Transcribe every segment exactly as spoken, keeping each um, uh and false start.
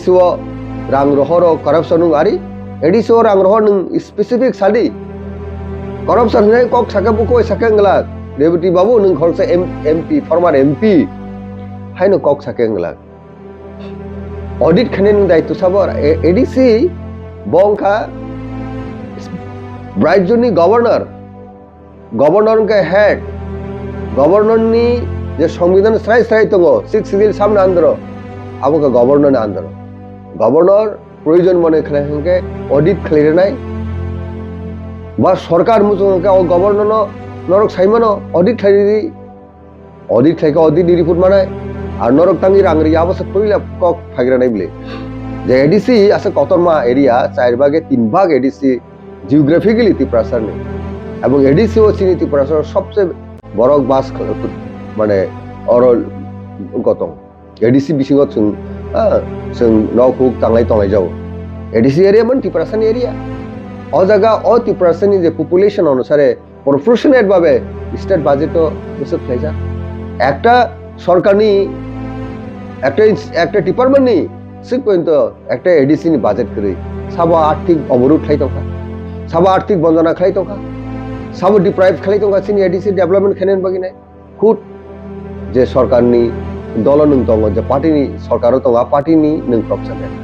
o rang rohoro corruption wng ari, A D C o rang rohor nwng specific sadi. Corruption hinai kok saka buko saka wngla, Rebati babu nwng khoroksa M-, M P, former M P, haino kok saka wngla. Audit khainani daitw sabo A D C bo wngkha rajyoni governor, governor wngkha head, governor ni je songbidan srai srai tongo, sixth schedule samni under o, abo wngkha governor ni under o. Governor proyojon mone khlai hwnkhe audit khlai rwnai, ba sorkar muchung hwnkhe o governor no norok saimano audit khlai ridi. Audit khlaikha, audit ni report manai. Ar norok tangwi rang ri, abo se kwrwi la kok phaigra nai bwle. Je A D C ase kotorma area, char bage tin bag A D C geographically Tiprasa ni. Ebong A D C o chini Tiprasa sobse borok bas khl-, mane oro gotong. A D C bisingo chwng, ah, chwng nok huk tanglai tonglai jago. A D C area man Tiprasa ni area. O jaga o Tiprasa ni je population onusare proportionate bhabe state budget o bwswk khlaijak. Ekta sorkarni, ekta ins-, ekta department ni swk porjonto ekta A D C ni budget kwrwi. Sabo arthik oborud khlai tongkha, sabo arthik bonjona khlai tongkha, sabo deprive khlai tongkha chini A D C development khainani bagwi nai. Khud je sorkarni dolo nwng tongo, je party ni sorkaro tongo, a party ni nwng khoroksa neta.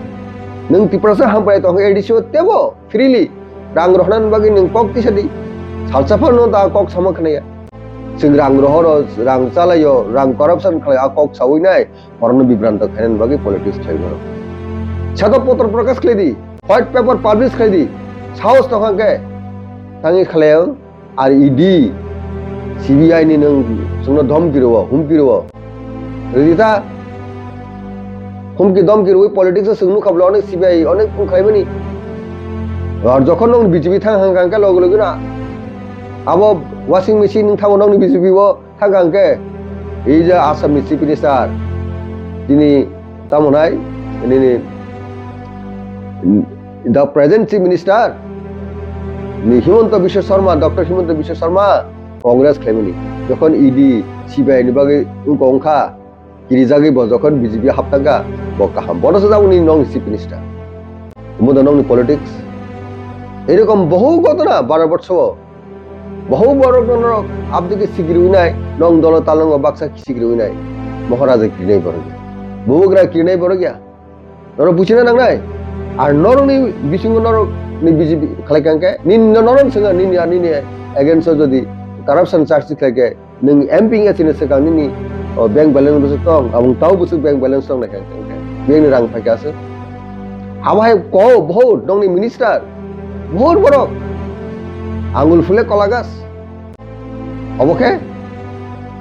Nwng Tiprasa hamkrai tongo, A D C o tebo freely rang rohornani bagwi nwng kok tisa di. Salsa phano da kok sama khwnaya. Chwng rang rohoro, rang chalaio, rang corruption khlai, a kok sawi nai, borokno bibranto khainani bagwi politics khlai borok. Seto potro prakash khlai di, white paper publish khlai di, sahos tongkha khe tangwi khlai ang. Ar E D, C B I ni nwng chwngno dhomki rwo, humki rwo. Rwdi ta? Humki dhomki rwi politics o chwng nukha bwle onek C B I onek wng khlaimani. Ar jokhon nwng B J P thang hang hang khe loge loge no abo washing machine nwng thango nwngni B J P o thang hang khe ei je Assam ni Chief Minister tini tamo nai nini the present Chief Minister ni Himanta Biswa Sarma, Doctor Himanta Biswa Sarma Congress khlaimani. Jokhon E D, C B I ni bagwi wngkha wngkha, kirijagwi bo jokhon B J P haptangkha, bo kaham. Bono se jaboni nong Chief Minister. Omo da nongni politics. Erokom bohu ghotona Bharat borso o. Bohu borok norok abdike sikirwi nai, nong dolo talongo baksa sikirwi nai. Moharaja kirinai borok ya. Bubagra kirinai borok ya. Norok buchina nangnai. Ar norokni bisingo norokni B J P khlai kangkhe, nini norok swnga nini ani ni against o jodi corruption charge khlai khe, nwng M P wngya chini swkang nini, o, bank balance bwswk tong, abong tau bwswk bank balance tong naikha khe, bank ni rang phaikha aswk. Abo hai ko bohut nongni minister, bohut borok. Angul phule kola gas. Obo khe?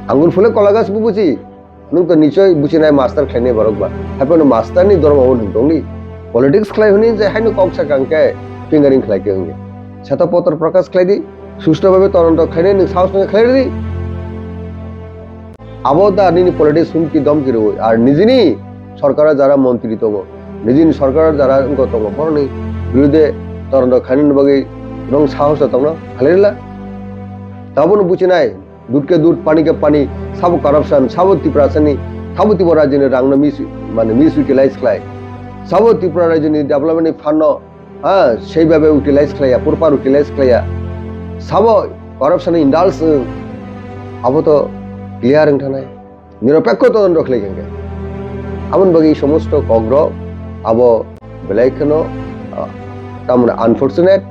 Angul phule kola gas bo buji. Nwng to nichoi buchinai master khlainai borok ba. Haiphano master ni dormo bo nwng tongdi. Politics khlai hwnwi je haino kok sakha hwnkhe fingering khlai khe wngya. Seto potro prakash khlai di, susto bhabe todonto khlainai nwng sahos nangkhe khlai rwdi. Abo da nini politics humki domki rwui. Ar nijini sorkaro jara montri tongo, nijini sorkaro jara wngkha tongo, borokni birude todonto khlainani bagwi nwng sahos tongno khlai rwla. Tabono buchinai. Dud ke dud, pani ke pani, sabo corruption, sabo Tiprasani, sabo Tripura rajyoni rangno mis-, mane misutilize khlai. Sabo Tripura rajyoni development ni fund no, ha, sei bhabe utilize khlaiya, proper utilize khlaiya. Sabo corruption ni indulge wng, abo to clear wng thanai. Niropekho todonto khlai khe. Aboni bagwi somosto kokrok abo belai kheno, ah, tamoni unfortunate,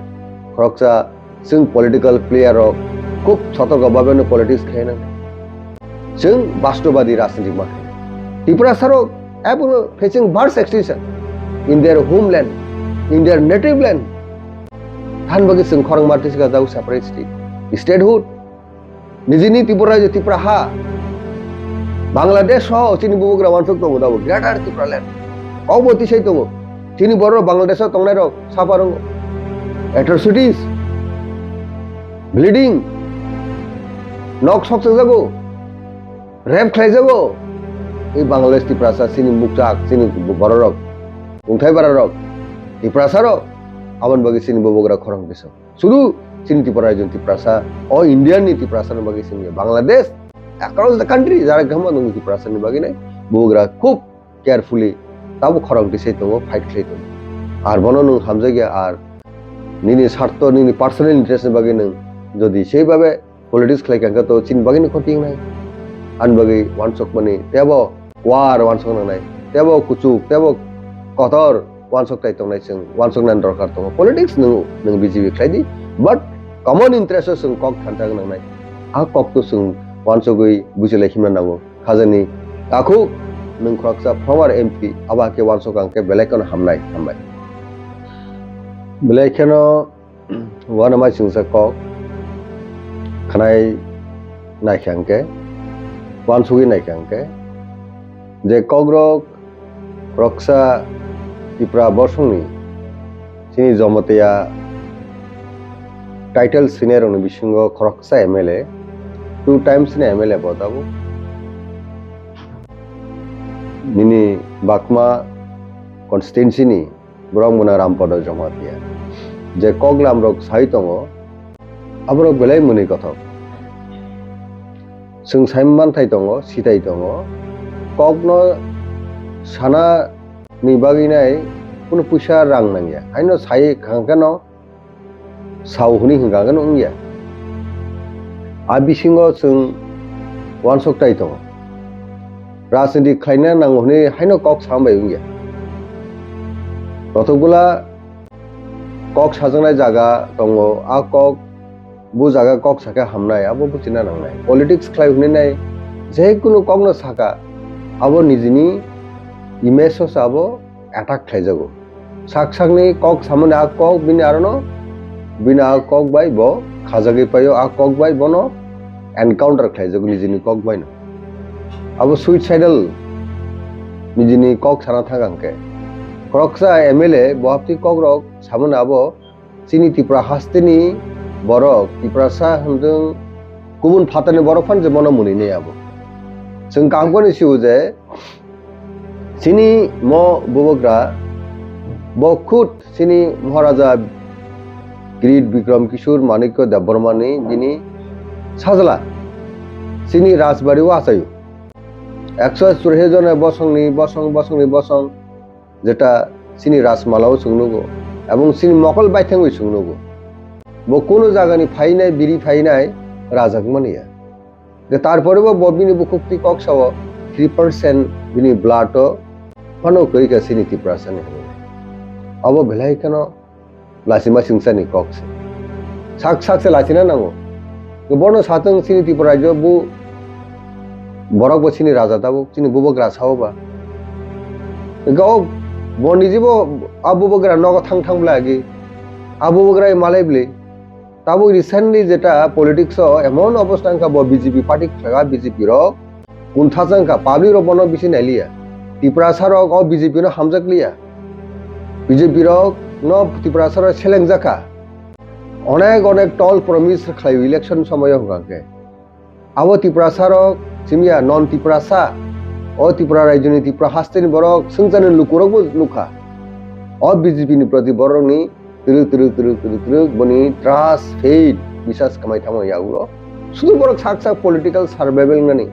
khoroksa Chwng political player rok khub sotorko bhabe no politics khaina. Chwng bastobadi rajniti ma khe. Tiprasa rok abono facing worse extinction in their homeland, in their native land. Than bagwi chwng khorang ma tisi ka jau separate state. Statehood. Nijini Tripura je Tripura ha. Bangladesh ho chini bubagra wansuk tongo dabo. Greater Tripura land. Obo tisai tongo. Chini borok Bangladesh o tongnai rok. Saparung atrocities, bleeding, nok sok changjago, rape khlaijago. I Bangladesh Tiprasa chini mukchak, chini bororok, wngthai bararok, Tiprasarok, aboni bagwi chini bubagra khorang biso. Sudu chini Tripura rajyoni Tiprasa, o India ni Tiprasa ni bagwi chini Bangladesh, across the country, jara gahma nung Tiprasa ni bagwi nai, bubagra khub carefully tabuk khorang tisai tongo, fight khlai tongo. Ar bono nwng hamjakya, ar nini sarto, nini personal interest ni bagwi nwng jodi sei babe politics khlai kha, hwnkhe to chini bagwino khoti wngnai. Ani bagwi uansukmani teibo war uansuk nangnai, teibo kuchuk, teibo kotor uansuk tai tongnai, chwng uansuk nani dorkar tongo. Politics nwng, nwng B J P khlai di, but common interest o chwng kok thansa nangnai. A kok to chwng uansugwi buchilai himna nango. Khajani takhuk nwng khoroksa former M P, abo hakhe uansuk ang khe belai kheno hamnai, hambai. Belai kheno uanama chwngsa kok khnai naikha hwnkhe, uansugwi naikha hwnkhe, je kokrok khoroksa Tipra bosongni chini Jamatia title swinairokni bisingo khoroksa M L A, two times ni M L A bo tabuk. Nini Bakma constituency ni borok mwnang Rampada Jamatia. Je koklam rok sai tongo, aborok belai mwnwi kothok. Chwng sai manthai tongo, sitai tongo. Kokno sana ni bagwi nai kunu puisa rang nangya. Haino sai khangkheno sao hwnwi hwnkha hwnkhe wngya. A bisingo chwng uansuk tai tongo. Rajniti khlaina nango hwnwi haino kok sambai wngya. Kotokgula kok sajaknai jaga tongo, a kok, bu jaga kok sakhe hamnai, abo buchina nangnai. Politics khlai hwnwi nai, je kunu kokno saka, abo nijini image o se abo attack khlaijago. Sak sakni kok samani a kok bini arono, bini a kok bai bo khajagwi paio, a kok bai bono encounter khlaijago nijini kok baino. Abo suicidal nijini kok sana thang hwnkhe. Khoroksa M L A bo hapti kokrok samani abo chini Tripura hasteni borok, Tiprasa hwnjwng kubun phatarni borok phano je bono mwnwi nai abo. Chwng kaham khe sio je, chini mo bubagra bo khud chini Maharaja Kirit Bikram Kishore Manikya Debbarmani bini sajla chini Rajbari o achaio. Ekso churashi jone bosongni bosong, bosongni bosong, jeta chini Rajmala o chwng nugo, ebong chini mokol baithangwi chwng nugo. Bo kunu jagani phainai, biri phainai rajak manya. Je tarpore bo, bo bini bukhuk twi kok sao, three percent bini blood o phano kwrwi kha chini Tiprasani hwnwi. Abo belai kheno lachima chwngsani kok se. Sak sak se lachina nango. Bono satwng chini Tripura rajyo bu borok bo chini raja tabuk, chini bubagra sao ba. Ga o bo nijibo a bubagra nogo thang thang bla agi. A bubagra malai bli. Tabuk recently jeta politics o emon obostha wngkha bo B J P party khlaga, B J P rok kuntha wngkha, public rok bono bisi nailiya. Tiprasa rok o B J P no hamjak liya. B J P rok no Tiprasa rok selengjak kha. Onek onek tol promise khlai election somoyo hwnkha khe. Abo Tiprasa rok simiya non Tiprasa, o Tripura rajyoni Tripura hasteni borok swngcharni lukurok bo nukha. O B J P ni proti borokni twrwk, twrwk, twrwk, twrwk, twrwk, boni trust, faith, biswas kwmai thangma yagulo. Sudu borok sak sak political survival wngnani,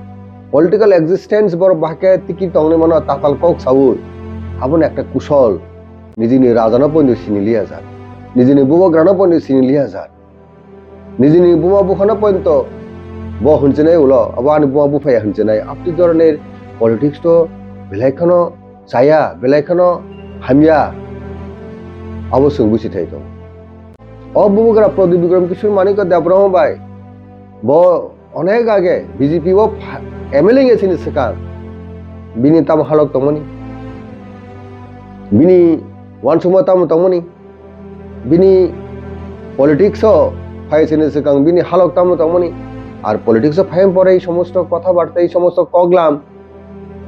political existence borok bahai khe tiki tongni mano tatal kok saui. Aboni ekta kusol, nijini rajano poino sini liya jar, nijini bubagrano poino sini liya jar, nijini buma buphano pointo bo hwnjinai ulo, abo ani buma buphaya hwnjinai. Apni dhoroner politics to belai kheno chaya, belai kheno hamya, abo chwng buchi thai tongo. O bubagra Pradyut Bikram Kishore Manikya Debbarma bai bo onek age B J P o pha-, M L A wngya sini swkang, bini tamo halok tongmani, bini uansukma tamo tongmani, bini politics o phai sini swkang bini halok tamo tongmani, ar politics o phai pore ei somosto kotha barta, ei somosto koklam,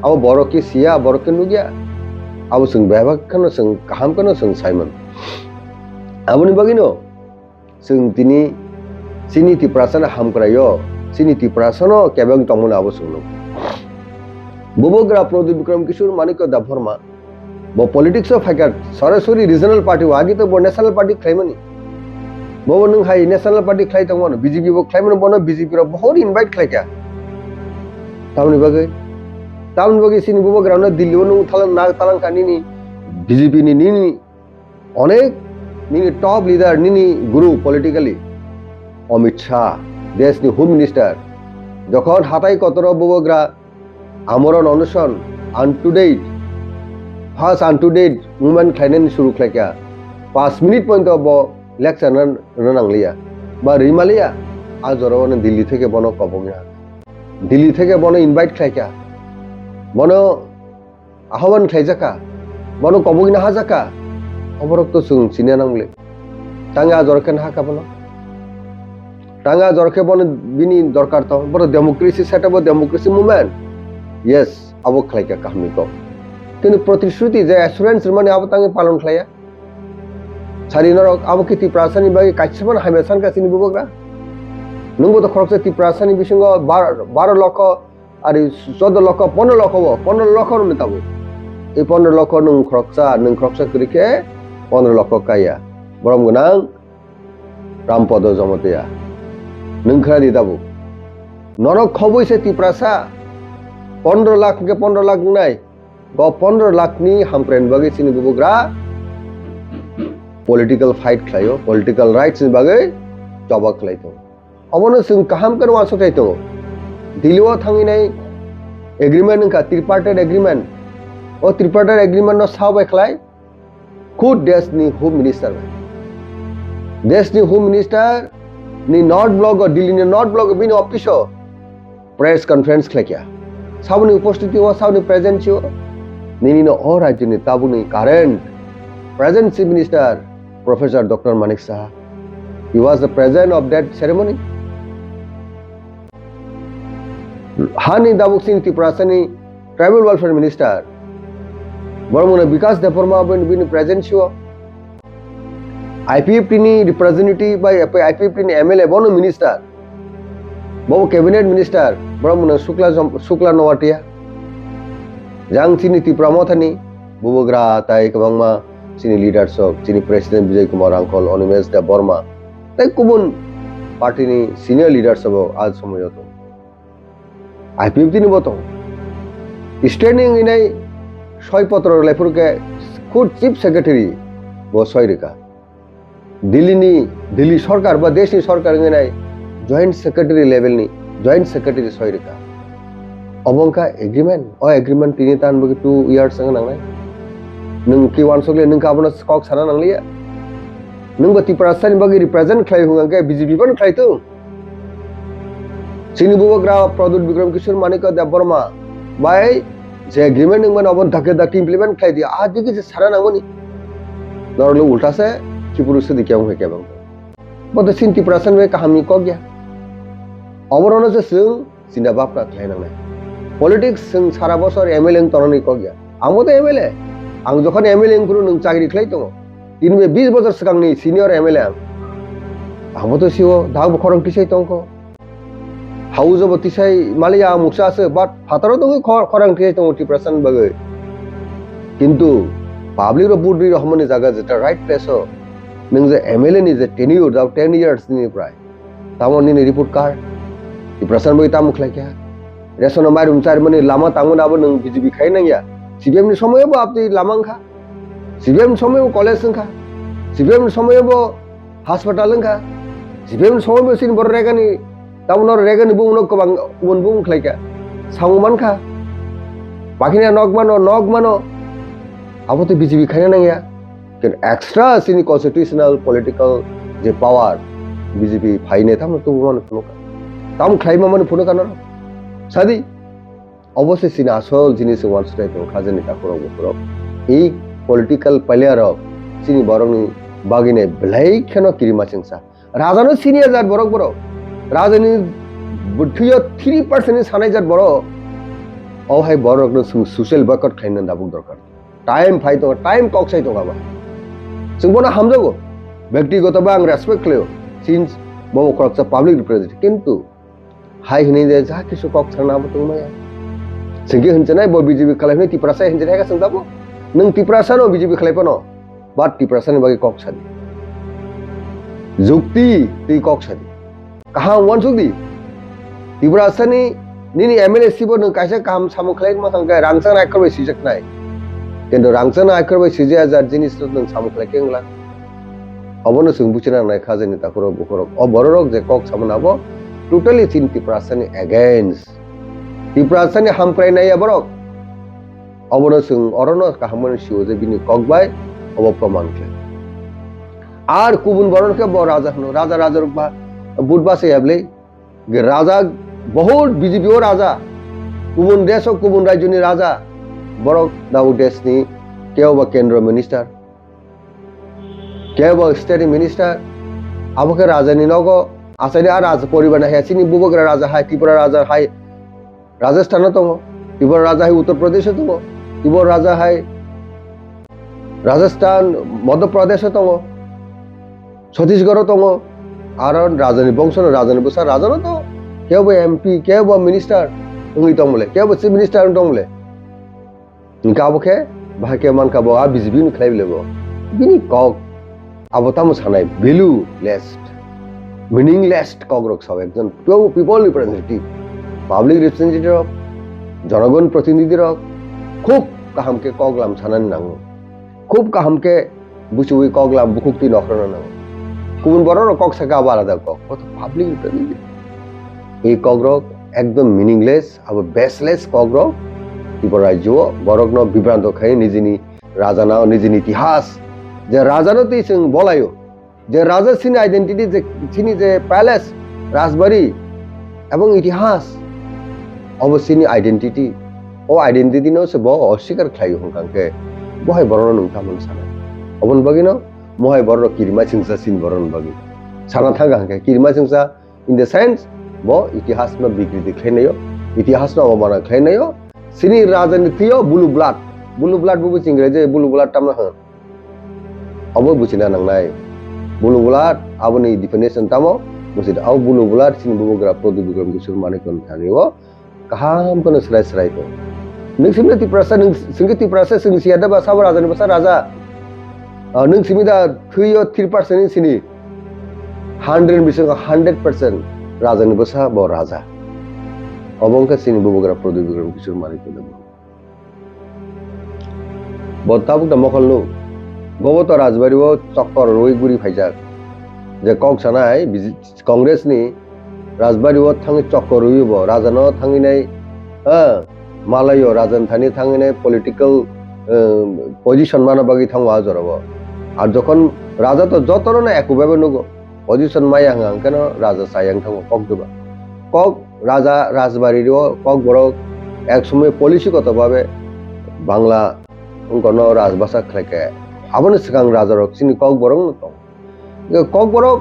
abo borok khe siya, borok khe nukya. Abo chwng bebak kheno, chwng kaham kheno chwng saimano. Aboni bagwino chwng tini chini Tiprasano hamkraio, chini Tiprasano kebeng tongmano abo chwng nuk. Bubagra Pradyut Bikram Kishore Manikya Debbarma, bo politics o phaikha, sorasori regional party o, agi to bo national party khlaimani. Bo bo nwng hai national party khlai tongmano, B J P bo khlaimano, bono B J P rok bohor invite khlaikha. Tamoni bagwi Tamoni bagwi chini bubagrano Delhi o nwng thalang na talangkha nini B J P ni nini onek nini top leader nini guru politically Amit Shah, deshni Home Minister, jokhon hatai kotoro bubagra amorano onuson up to date, first up to date movement khlainani suru khlaikha, pas minute pointo bo lecture rwna nangliya ba rimaliya, a jorao Delhi theke bono kobokna. Delhi theke bono invite khlaikha, bono ahoban khlaijakha, bono kobogina hajakha, oborok to chwng chini nangle. Tang a jorokhe nahakha bono. Tang a jorokhe bono bini dorkar to, bono democracy setup o democracy movement. Yes, abo khlaikha kahamni kok. Kintu protishruti je assurance rwmani abo tangwi palon khlaiya. Sari norok abo khe Tiprasani bagwi kaisa phano hamya sankha chini bubagra. Nwngbo to khoroksa Tiprasani bisingo bar-, baro lokho, ari choudo lokho, pondro lokho bo, pondro lokho rwmani tabuk. Ei pondro lokho nwng khoroksa, nwng khoroksa kwrwi khe pondro lokho kaiya. Borom gwnang Rampodo Jomotia. Nwng khna di tabuk. Norok khobwi se Tiprasa pondro lakh hwnkhe pondro lakh wngnai. Bo pondro lakh ni hamkrai ni bagwi chini bubagra political fight khlaio, political rights ni bagwi choba khlai tongo. Obono chwng kaham khe uansuk khlai tongo. Delhi o thangwi nai agreement wngkha, tripartite agreement. O tripartite agreement no sao bai khlai khud desh ni Home Minister bai. Desh ni Home Minister ni North Block o, Delhi ni North Block o bini office o press conference khlaikha. Saboni upostiti o, saboni presence o, nini no o rajyo ni tabukni current present Chief Minister Professor Doctor Manik Saha. He was the present of that ceremony. Hani tabuk chini Tiprasani Tribal Welfare Minister, borok mungno Bikas Debbarma bini, bini presence o. I P F T ni representative bai I P F T ni M L A bono minister, bobo cabinet minister, borok mungno Sukla Jom-, Sukla Noatia. Jang chini Tipra Mothani bubagra tai kwbangma chini leaders rok, chini President Bijoy Kumar Rangkhol, Animesh Debbarma, tai kubun party ni senior leaders rok a somoyo tongo. I P F T ni bo tongo. Standing wngwi nai soi potro rwlai phuru khe khud Chief Secretary bo soi rwkha. Delhi ni, Delhi sorkar ba desh ni sorkar wngwi nai Joint Secretary level ni Joint Secretary soi rwkha. Obo wngkha agreement. O agreement tini tan bagwi two years wngna nangnai. Nwng ki uansuk le nwng khe abono kok sana nangliya. Nwng bo Tiprasa ni bagwi represent khlai hwnka khe B J P bono khlai tung. Chini bubagra Pradyut Bikram Kishore Manikya Debbarma bai je agreement wngmani obo dake dake implement khlai di, a digi je sana nangmani. Norok le ulta se khiphuru se di kebang hai kebang. Bo to chini Tiprasa ni bai kaham ni kok ya. Oborok no se chwng chinta bhapna khlai nangnai. Politics chwng sara bosor M L A wng tongnani kok ya. Ang bo to M L A. Ang jokhon M L A wng phuru nwng chakri khlai tongo. Tini bai bis bosor swkangni senior M L A ang. Ang bo to sio, dagbo khorang tisai tongkho. House o bo tisai maliya ang muksa se, but phataro tongwi khor-, khorang tisai tongo Tiprasa ni bagwi. Kintu public rok vote ri rok hwnmani jaga jeta right place o. Nwng je M L A ni je tenure, dao ten years ni prai. Tamo nini report card? Tiprasa ni bagwi tamo khlai kha? Ration o mairum charimani lama tangmani abo nwng B J P khai nangya. C P M ni somoyo bo aboni lama wngkha. C P M ni somoyo bo college wngkha. C P M ni somoyo bo hospital wngkha. C P M ni somoyo bo chini borok regani, tamo norok regani bumungno kwbang kubun bumung khlai kha. Samung mankha. Bakina nok mano, nok mano. Abo to B J P khaina nangya. Kintu extra chini constitutional political je power B J P phaine tamo tubu mano phunukha. Tamo khlai ma mano phunukha norok. Sadi, obo se chini asol jinis se uansuknai tongo kha jani takhurok bukhurok. I political player rok chini borokni bagwino belai kheno kirima chengsa. Rajano siniya jat borok borok. Rajani bwthwio three percent ni sanai jat borok. O hai borokno chwng social boycott khlaina dabuk dorkar. Time phai tongo, time kok sai tongo abo. Chwng bono hamjago. Byaktigoto ba ang respect khlaio. Since bo khoroksa public representative. Kintu hai hwnwi je ja kisu kok sana abo tongmaya. Chwngke hwnjanai bo B J P khlai hwnwi Tiprasa hwnjanai kha chwng dabo. Nwng Tiprasa no B J P khlai phano. But Tiprasa ni bagwi kok sadi. Jukti twi kok sadi. Kaham uansuk di. Tiprasa ni Nini M L A sibo nwng kaisa kaham samung khlai ma thang khe rangchak naikhor bai sijak nai. Kintu rangchak naikhor bai sijak hajar jinis no nwng samung khlai khe wngla. Obono chwng buchina nai kha jani takhurok bukhurok. O bororok je kok samani abo totally chini Tiprasani against. Tiprasani hamkrai nai ya borok. Obono chwng orono kaham mani sio je bini kok bai obo proman khe. Ar kubun borok khe bo raja hwno, raja raja rok ba but basa ya bwle. Raja bohut B J P o raja, kubun desh o kubun rajyoni raja, borok dao desh ni kebo ba kendro minister, kebo ba state minister, abo khe raja ni nogo asani a raja poribar na hai chini bubagra raja hai Tripura raja hai Rajasthan o tongo, Tripura raja hai Uttar Pradesh o tongo, Tripura raja hai Rajasthan, Madhya Pradesh o tongo, Chhattisgarh o tongo, aro rajani bongso no, rajani bwsa raja no tongo, kebo M P, kebo minister wngwi tong bole, kebo chief minister wng tong bole. Hingke abo khe bahai khe mankha bo a B J P ni khlai bole bo. Bini kok abo tamo sanai value less, meaningless kok rok sao ekjon people representative, public representative rok, jonogon protinidhi rok khub kaham khe kok lam sanani nango. Khub kaham khe buchiwi kok lam bukhuk twi nokhorna nango. Kubun borok rok kok saka abo alada kok. Bo to public representative. Ei kok rok ekdom meaningless, abo baseless kok rok. Tripura rajyo o borok no bibranto khai nijini raja no, nijini itihas. Je raja no twi chwng bolaio. Je raja chini identity, je chini je palace, rajbari, ebong itihas, obo chini identity. O identity no se bo oswikar khlai hwnkha khe bo hai borok no nwng tamo sanai. Oboni bagwi no mo hai borok rok kirima chwngsa chini borok ni bagwi sana thangkha hwnkhe kirima chwngsa in the sense bo itihas no bikriti khlai naio, itihas no obomana khlai naio. Chini raja ni thwi o blue blood, blue blood bo chwng khe je blue blood tamo hwn. Obo buchina nangnai. Bulu bulat aboni definition tamo? Buchida, o bulu bulat chini bubagra Prodip Bikram Kishore Manik Than thani o kaham kheno srai srai tong. Nwng simi Tiprasa, nwng singke Tiprasa, sing siya da ba sabo raja ni bwsa raja. Ah, nwng simi da thwi o three percent ni sini. Hundred bisingo hundred percent raja ni bwsa bo raja. Obo wngkha chini bubagra Prodip Bikram Kishore Manik Than. Bo tabuk da mokol nuk. Bobo to Rajbari o choktor rwi guri phaijak. Je kok sanai B J P, Congress ni Rajbari o thangwi choktor rwi bo, raja no thangwi nai, ha, malai o raja ni thani thangwi nai political, eh, position mana bagwi thango a jora o. Ar jokhon raja to joto no eko bhabe nugo. Position maya hwnkha hwnkhe no raja chayang thango kok diba. Kok raja Rajbari o kok borok ek somoi policy koto babe Bangla wngkha no rajbasa khlai khe. Aboni swkang raja rok chini kok borok no tong. Kok borok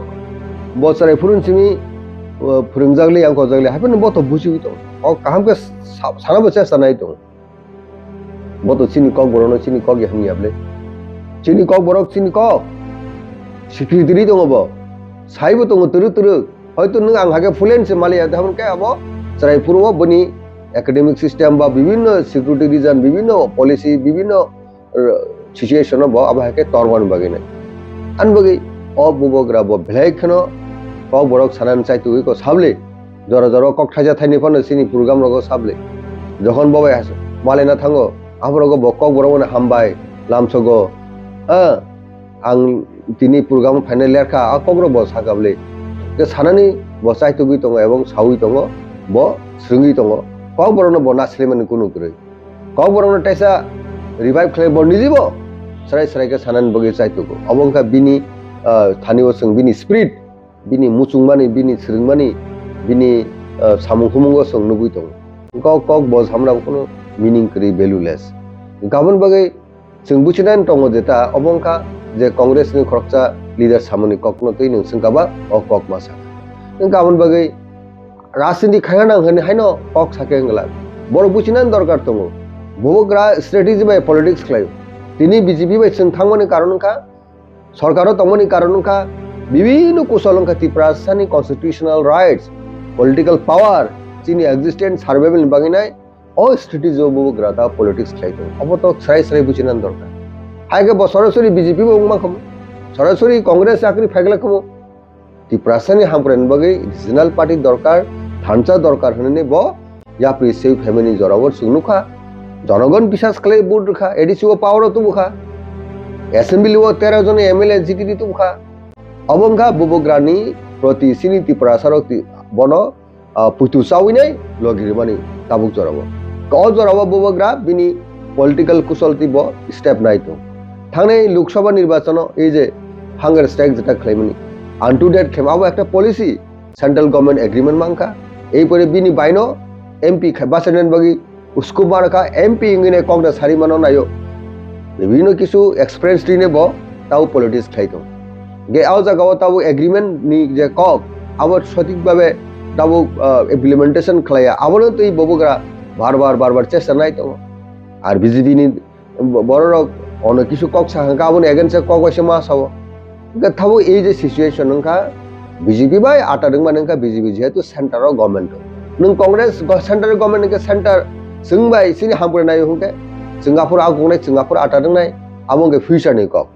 bo chwrai phurun simi, uh, phwrwngjakli yang kojakli hapheno bo to bujiwi tong. Kok kaham khe sa-, sana bo chesta nai tong. Bo to chini kok borokno chini kok ya himya bwle. Chini kok borok chini kok. Secretary tongo bo. Saibo tongo twrwk twrwk. Hoito nwng ang hakhe fluent se maliya, tamo khe abo chwrai phuru o boni academic system ba bibinno security reason, bibinno policy, bibinno, uh, situation o bo abo hakhe tormani bagwi nai. Ani bagwi o bubagra bo belai kheno kok borok sanani chaitugwi ko sabli. Jora jora kok thaisa thaini phano chini program rogo sabli. Jokhon bo bai has-, malaina thango, aphorogo bo kok borok mano hambai, lamsogo. Ah, ang tini program phaina lerkha, a kok rok bo sakabli. Ke sanani bo chaitugwi tongo ebong sawi tongo, bo swrwngwi tongo. Kok borokno bo naslimani kunu kwrwi. Kok borokno teisa revive khlai bo nijibo. Srai srai khe sanani bagwi chaitugo. Obo wngkha bini, ah, thani o chwng bini spirit. Bini muchungmani, bini swrwngmani, bini, ah, samung humungo chwng nugwi tongo. Kok, kok bo samrabo kunu meaning kwrwi, valueless. Aboni bagwi chwng buchinani tongo je ta, obo wngkha je Congress ni khoroksa leader samani kokno twi nwng swngkha ba o kok ma sakha. Aboni bagwi rajniti khaina nang hwnwi haino kok sakhe wngla. Borok buchinani dorkar tongo. Bubagra strategy bai politics khlaio. Tini B J P bai chwng thangmani karon wngkha, Sorkaro tongmani karon wngkha bibinno kusol wngkha Tiprasani constitutional rights, political power, chini existence survival ni bagwi nai o strategy o bubagra ta politics khlai tongo. Obo to srai srai buchinani dorkar. Hai khe bo sorasori B J P bo wngma khamu, sorasori Congress chakri phaikla khamu. Tiprasani hamkrai ni bagwi regional party dorkar, thansa dorkar hwnwi bo yapri sewi phaimani jorao chwng nukha. Jonogon bisas khlai vote rwkha, A D C o power o tubukha. Assembly o tero jon M L A G T D tubukha. Obo wngkha bubagrani proti chini Tiprasarok ti-, bono, ah, puitu chawi nai logi rwmani tabuk jorao. O jorao bubagra bini political kusalti bo step nai tong. Thangnai Lok Sabha nirbachano ei je hunger strike jeta khlaimani, unto death khlaima abo ekta policy, central government agreement mankha. Ei pore bini baino M P kha-, bachani bagwi Usko barokha M P wngwi nai kokda sari mano naio. Bibhinno kisu experience twi ne bo tabo politics khlai tong. Ge o jaga o tabo agreement ni je kok abo sothik babe tabo, ah, implementation khlaiya. Abono twi bubagra bar bar, bar bar chesta nai tongo. Ar B J P ni bo-, bororok ono kisu kok sa hwnkha, aboni against o kok waisa ma sao. Hwnkhe tabo ei je situation wngkha, B J P bai ata rwngmani wngkha, B J P jehetu center o government o. Nwng Congress go-, center o government hwnkhe center chwng bai chini hampra naio hwnkhe, chwng aphuru agungnai, chwng aphuru ata rwngnai, abo hwnkhe future ni kok.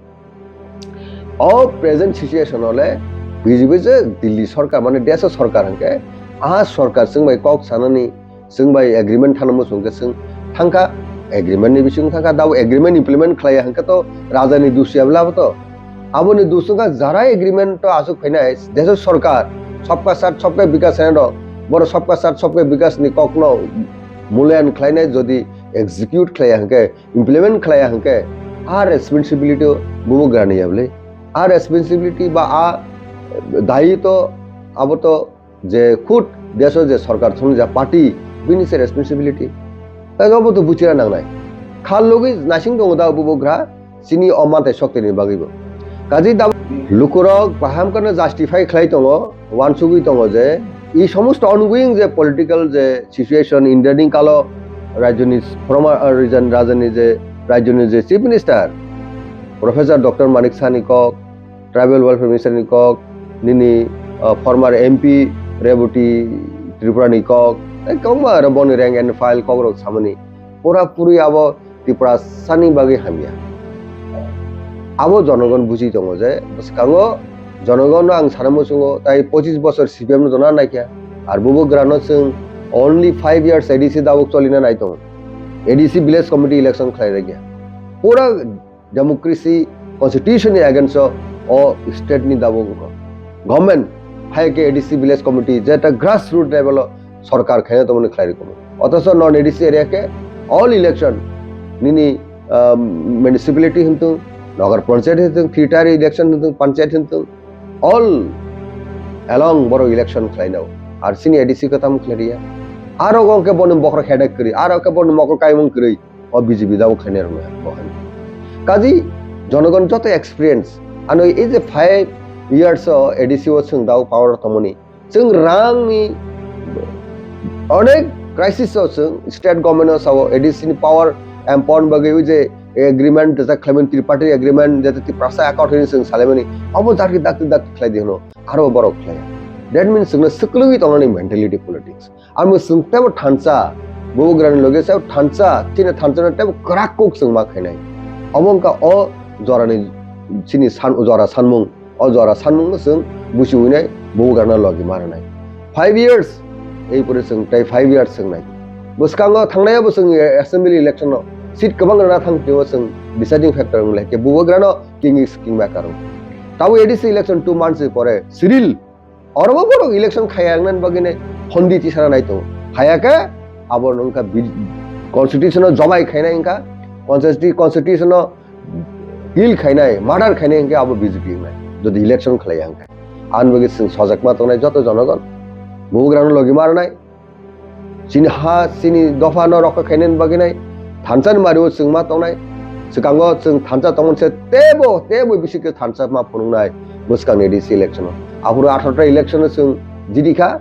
O present situation o le B J P je Delhi sorkar, mane desh o sorkar hwnkhe, a sorkar chwng bai kok sanani, chwng bai agreement thana muchung khe chwng thangkha, agreement ni bising thangkha, dabo agreement implement khlaiya hwnkhe to raja ni dusu ya bwla bo to. Aboni dusu wngkha jara agreement to aswk phainai, desh o sorkar, sabka sath sabka bikas hwnwi rok, boro sabka sath sabka bikas ni kok no mulayan khlainai, jodi execute khlaiya hwnkhe, implement khlaiya hwnkhe, a responsibility bubagra ni ya bwle. A responsibility ba a dayi to abo to je khud desh o je sorkar thumjak party bini se responsibility. Tei abo to buchina nangnai. Khal logwi naising tongo da bubagra chini o mantai shokti ni bagwi bo. Kaji da lukurok baham kano justify khlai tongo, wansugwi tongo je i somosto ongoing je political je situation India ni kalo rajyoni former, uh, region, rajyoni je rajyoni je Chief Minister Professor Doctor Manik Saha ni kok, Tribal Welfare Minister ni kok, nini, uh, former M P Rebati Tripura ni kok, tei kwbangma aro boni rank and file kok rok samani pura puri abo Tiprasa ni bagwi hamya. Abo jonogon buji tongo je bwskango jonogon no ang sana muchungo tai pochis bochor C P M no jona naikha, ar bubagra no chwng only five years A D C dabok cholina nai tongo. A D C village committee election khlai rwkya. Pura democracy, constitution ni against o, o state ni dabo wngkha. Government hai khe A D C village committee jeta grassroot level o sorkar khaina tongmani khlai rwkha. Othocho non A D C area khe all election nini, ah, municipality hintung, nagar panchayat hintung, three tier election hintung, panchayat hintung, all along borok election khlainao. Ar chini A D C khe tamo khlai riya. Aro wngkhe boni bokhorok headache kwrwi, aro khe boni mokol kaimung kwrwi. O B J P dabo khainai rwngya bo hai. Kaji jonogon joto experience, ano ei je five years o A D C o chwng dabo power o tongmani, chwng rangni onek crisis o chwng state government o sao A D C ni power empower bagwi ui je agreement jesa khlaimani, tripartite agreement jesa Tiprasa accord hinwi chwng salaimani, abo dakti dakti dakti khlai di hwno, aro borok khlaiya. That means chwngno swklwgwi tongnani mentality politics. Amo chwng teibo thansa, bubagrani loge sao thansa, chini thansano teibo kwrak kuk chwng ma khainai. Omo wngkha o jorani chini san, jora sanmung, o jora sanmungno chwng buchiwinai bubagrano logi ma rwnai. Five years, ei pore chwng tei five years chwng nai. Bwskango thangnai bo chwng assembly election-o seat kwbang rwna thang twibo chwng deciding factor wng lai khe bubagrano king is king maker wng. Tabo A D C election two months ni pore Cyril Orobo borok election khaya wngna bagwino hondi tisana nai tongo. Haya khe abo wngkha bi-, constitution o jobai khainai wngkha, constitu-, constitution o kill khainai, murder khainai wngkha abo B J P wngnai. Jodi election khlaiya wngkha. Ani bagwi chwng sojakma tongnai joto jonogon. Bubagrano logi ma rwnai. Chini ha, chini dopha no rokha khainani bagwi nai, thansa ni mari o chwng ma tongnai, swkango chwng thansa tongmani se teibo, teibo bisi khe thansa ma phunuknai bwskangni A D C election o. Aphuru atharo ta election o chwng jidi kha,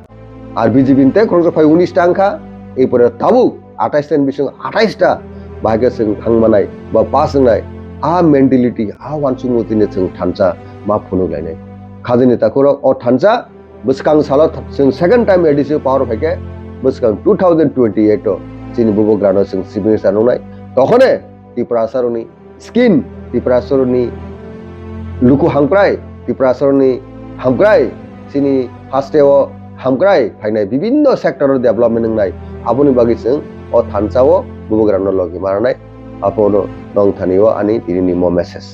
ar B J P ni tei khoroksa phai unis ta wngkha, ei pore tabuk athais ta ni bising athais ta bahai khe chwng thang manai ba pass wngnai, a mentality, a uansukmung tini chwng thansa ma phunuk lainai. Khajani takhurok o thansa Bwskang salo th-, chwng second time A D C o power phaikhe, bwskang two thousand twenty-eight o chini bubagrano chwng chief minister nungnai. Tokhone Tiprasarokni scheme, Tiprasarokni luku hamkrai, Tiprasarokni hamkrai, chini hasteo hamkrai phainai, bibinno sector o development wngnai. Aboni bagwi chwng o thansa o bubagrano logi mananai. Abono nongthani o ani tini ni mo message.